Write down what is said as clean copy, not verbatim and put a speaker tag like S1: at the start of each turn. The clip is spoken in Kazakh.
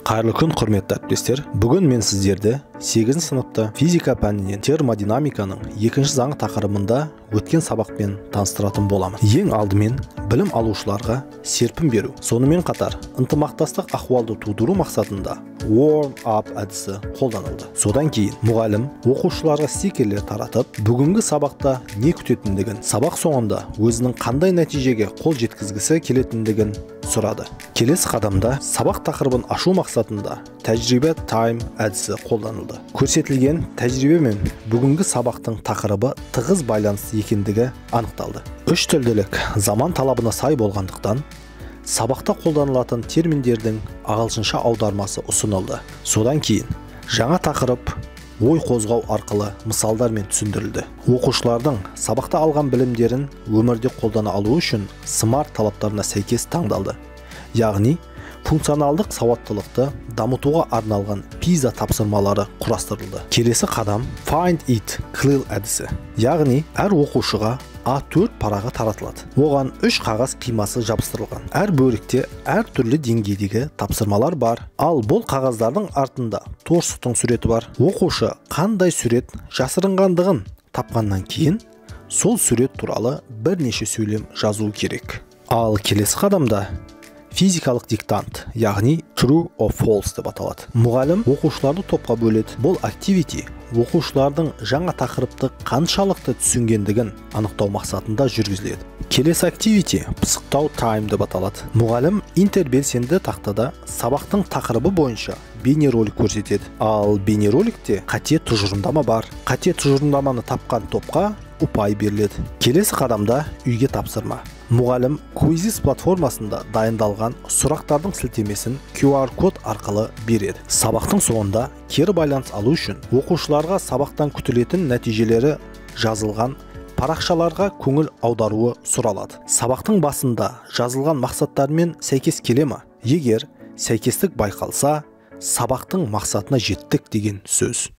S1: Қайырлы күн, құрметті әріптестер. Бүгін мен сіздерді 8 сыныпта физика пәнінен термодинамиканың екінші заңы тақырыбында өткен сабақпен таныстыратын боламын. Ең алдымен білім алушыларға серпін беру, сонымен қатар ынтымақтастық ахуалды тудыру мақсатында warm up әдісі қолданылды. Содан кейін мұғалім оқушыларға стикерлер таратып, бүгінгі сабақта не күтетіндігін, сабақ соңында өзінің қандай нәтижеге қол жеткізгісі келетіндігін сұрады. Келесі қадамда сабақ тақырыбын ашу мақсатында тәжірибе тайм әдісі қолданылды. Көрсетілген тәжірибе мен бүгінгі сабақтың тақырыбы тығыз байланысты екендігі анықталды. Үш тілділік заман талабына сай болғандықтан, сабақта қолданылатын терминдердің ағылшынша аудармасы ұсынылды. Содан кейін жаңа тақырып ой қозғау арқылы мысалдармен түсіндірілді. Оқушылардың сабақта алған білімдерін өмірде қолдана алу үшін SMART талаптарына сәйкес таңдалды. Яғни функционалдық сауаттылықты дамытуға арналған PISA тапсырмалары құрастырылды. Келесі қадам Find It Clear әдісі. Яғни әр оқушыға А4 парағы таратылады. Оған 3 қағаз қимасы жабыстырылған. Әр бөлікте әр түрлі деңгейдегі тапсырмалар бар. Ал бұл қағаздардың артында торсықтың суреті бар. Оқушы қандай сурет жасырынғандығын тапқаннан кейін сол сурет туралы бірнеше сөйлем жазу керек. Ал келесі қадамда физикалық диктант, яғни true or false деп аталады. Мұғалім оқушыларды топқа бөледі. Бұл activity оқушылардың жаңа тақырыпты қаншалықты түсінгендігін анықтау мақсатында жүргізіледі. Келесі activity пысықтау time деп аталады. Мұғалім интербелсенді тақтада сабақтың тақырыбы бойынша бейнеролик көрсетеді. Ал бейнероликте қате тұжырымдама бар. Қате тұжырымдаманы тапқан топқа ұпай беріледі. Келесі қадамда үйге тапсырма. Мұғалім Quizizz платформасында дайындалған сұрақтардың сілтемесін QR код арқылы береді. Сабақтың соңында кері байланыс алу үшін оқушыларға сабақтан күтілетін нәтижелері жазылған парақшаларға көңіл аударуы сұралады. Сабақтың басында жазылған мақсаттармен сәйкес келе ме? Егер сәйкестік байқалса, сабақтың мақсатына жеттік деген сөз.